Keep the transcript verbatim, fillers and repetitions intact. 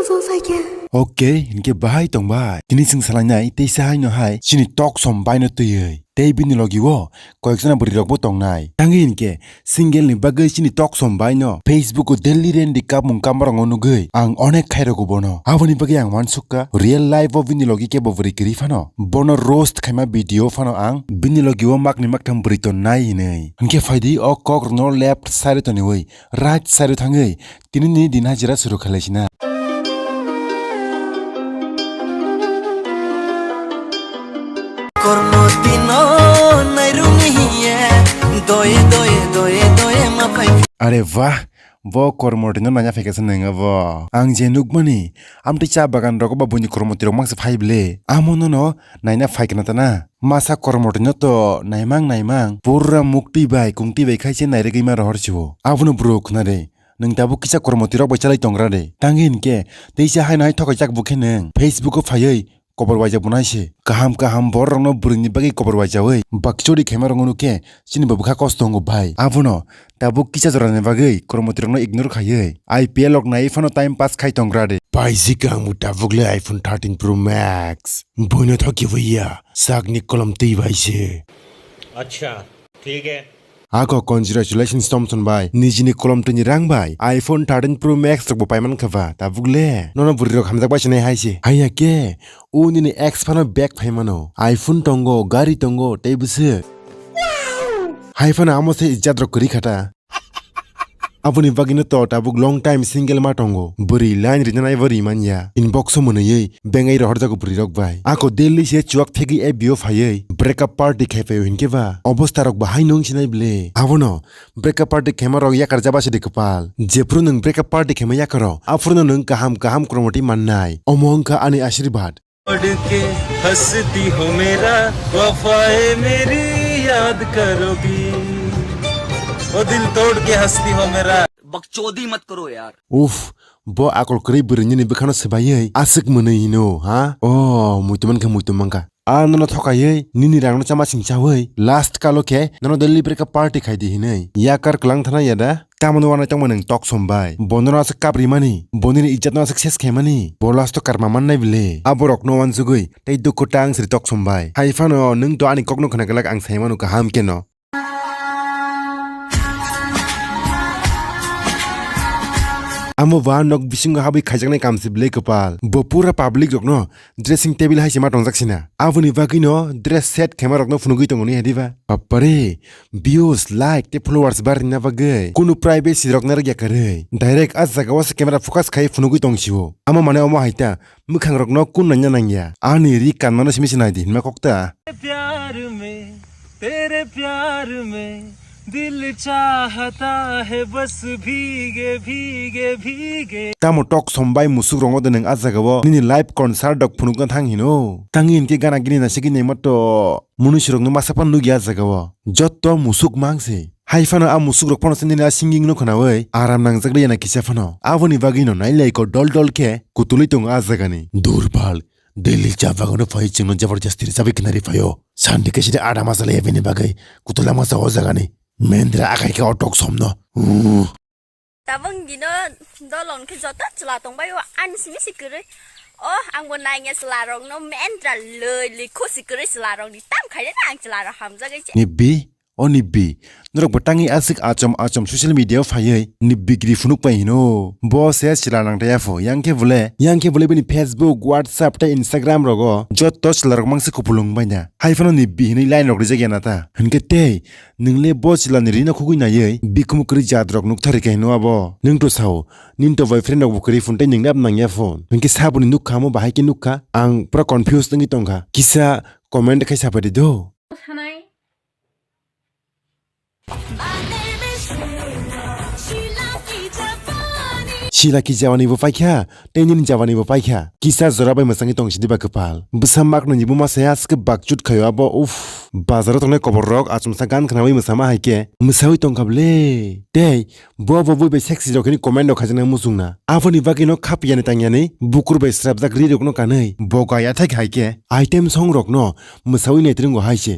Tongsaikhe. Okay, hinkhe bahai tongbai. Tini chwng salainai teisa haino hai chini toksom baino twiwi. Tei bini logi o koyekjona bwrwirokbo tongnai. Tangwi hinkhe single ni bagwi chini toksom baino Facebook o daily rendi kapmung kamarokno nugwi ang onek khairogo bono. Aboni bagwi ang uansukha real life o bini logi kebo bwrwi kwrwi phano bono roast khaima video phano ang bini logi o makni maktham bwrwi tonnai hinwi. Hinkhe phaidi o kokrokno left side o toniwi right side o thangwi tinini din hajira suru khlai sina. Kormo tino nairung hiye, doye, doye, doye, doye, ma phai. Are wah, bo kormo tino nanya phaikha se nang bo. Ang je nukmani, amtwi cha bagan rogo ba buini kormo tirok mangsa phai ble. Amo nono naina phaikna tana. Masa kormo tino to naimang naimang, pura muktwi bai, kungtwi bai khai se nairigwi ma rohor siwo. Abono bro khna de. Nwng tabuk kisa kormo tirok bai chalai tongra de. Tangwi hinkhe, teisa haino hai thokaijak bo khe nwng. Facebook o phaiwi, kobor waijak bo nai se. Kaham kaham borok rokno bwrwini bagwi kobor waijawi bakchori khaima rokno khe chini bo bwkha kosto wngo bai. Abono tabuk kisa jorani bagwi kormo tirokno ignore khaiwi I P L rok naiwi phano time pass khai tongra de. Paisik ang bo tabuk le iPhone thirteen Pro Max. Buino thokiwi ya. Sakni kolom twi bai se. Acha, thik hai. Ako congratulations Thomson bai, nijini kolom tini rang bai iPhone thirteen Pro Max rok bo paiman kha ba, tabuk le nono bwrwi rok hamjak bai sinai hai se. Haiya khe, o nini ex phano bag phaimano, iPhone tongo, gari tongo, tei bwswk. Hai phano amo se ijat rok kwrwi kha ta. Aboni bagwino to tabuk long time single ma tongo, bwrwi line rina nai bo ri man ya, inbox o mwnwi. Bengai rohorjago bwrwirok bai. Ako Delhi se chuak phegwi F B o phaiwi breakup party khai phaio hinkhe ba obostha rok bahai nung sinai ble. Abono breakup party khaima rok yakar jaba sidi kwpal. Jephru nwng breakup party khaima yakaro, aphuru nwng kaham kaham kromoti mannai. Omo wngkha ani ashirbad. छोड़ के हंसती हो मेरा, वफाए मेरी याद करोगी, ओ दिल तोड़ के हंसती हो मेरा। बकचोदी मत करो यार। Uff, bo akol kwrwi bwrwi nini bwkhano swbaiwi aswk mwnwi hino, ha? O, muitu mankha, muitu mankha. A nono thokaiwi, nini rangno chama singchawi, last kalo khe nono Delhi breakup party khaidi hinwi. Yakar kwlang thana yada? Tamoni wanai tongma nwng toksom bai. Bono aswk kapri mani, bonini ijatno aswk ses khaimani. Bo last o karma mannai bile. Aborokno wansugwi tei dukhu tang sri toksom bai. Hai phano nwng to ani kokno khna glak ang saimano kaham keno. Amo ba nok bisingo habwi khaijaknai kamsi ble kwpal. Bo pura public rokno dressing table hai se ma tongjak sina. Aboni bagwino dress set khaima rokno phunugwi tongo ni hadiba. Bappare, views, like tei followers barina bagwi kunu privacy rok narwk ya kwrwi. Direct a jaga o se camera focus khai phunugwi tong sio. Amo mane omo hai ta, mwkhang rokno kun nanya nangya. Ani ri kanmano simi se naidi hinma kok ta. प्यार में, तेरे प्यार में, दिल चाहता है बस भीगे, भीगे, भीगे। Tamo toksom bai musuk rongo de nwng a jaga o nini live concert rok phunukna thang hino. Tangwi hinkhe gana gini naisingwi naima to munui sirokno masa phano nukya a jaga o. Jotto musuk mang se. Hai phano a musuk rok phano se nini a singing no khnawi aram nangjak liya na kisa phano. Aboni bagwi no nai lai ko dol dol khe kutulwi tongo a jaga ni. Durpal, Delhi cha bagano phai chwngno jabardasti rwchabwi khnari phaio. Sandi khe sidi ada masa le bini bagwi kutula masa o jagani. Mendra akai khe o toksom no. Tabang gino dolong khe joto chwla tongbai o ani simi si kwrwi. O angbo nangya chwla rokno mendra lwi lwi khusi kwrwi chwla rokni tam khaina ang chwla rok hamjagwi se. Nibbi, O Nibbi, norok bo tangwi aswk achom achom social media o phaiwi Nibbi giri phunuk pai hino. Bo se chwla nang taya pho, yang khe bole, yang khe bole bini Facebook, WhatsApp tei Instagram rogo jotto chwla rok mangsa kupulung bai na. Hai phano Nibbi hinwi line rok rijak ya na ta. Hinkhe tei nwng le bo chwla ni rino khugwi naiwi bikhumu kwrwi jat rok nuk thari khe hino abo. Nwng to sao, nini to boyfriend rok bo kwrwi phone tei nwng nab nang ya pho. Hinkhe saboni nuk kha mo bahai khe nuk kha, ang pura confused wngwi tong kha. Kisa comment khai sa pai di do. Sanai. Sila ki jawani bo paikha, tei nini jawani bo paikha. Kisa jora bai mwsangwi tong sidi ba kwpal. Bwsa mak nini buma saya aske bakchut khayo abo, uff. Bazaro tongnai kobor rok achomsa gan khnawi mwsama hai khe. Mwsawi tongkha ble. Tei bo bo bui bai sexy rok hini comment rok khajana muchungna. Aboni bagwi no khapyani tangyani bukur bai srapjak ri rok no kanwi. Bo gaya thai hai khe item song rok no mwsawi naitrwngo hai se.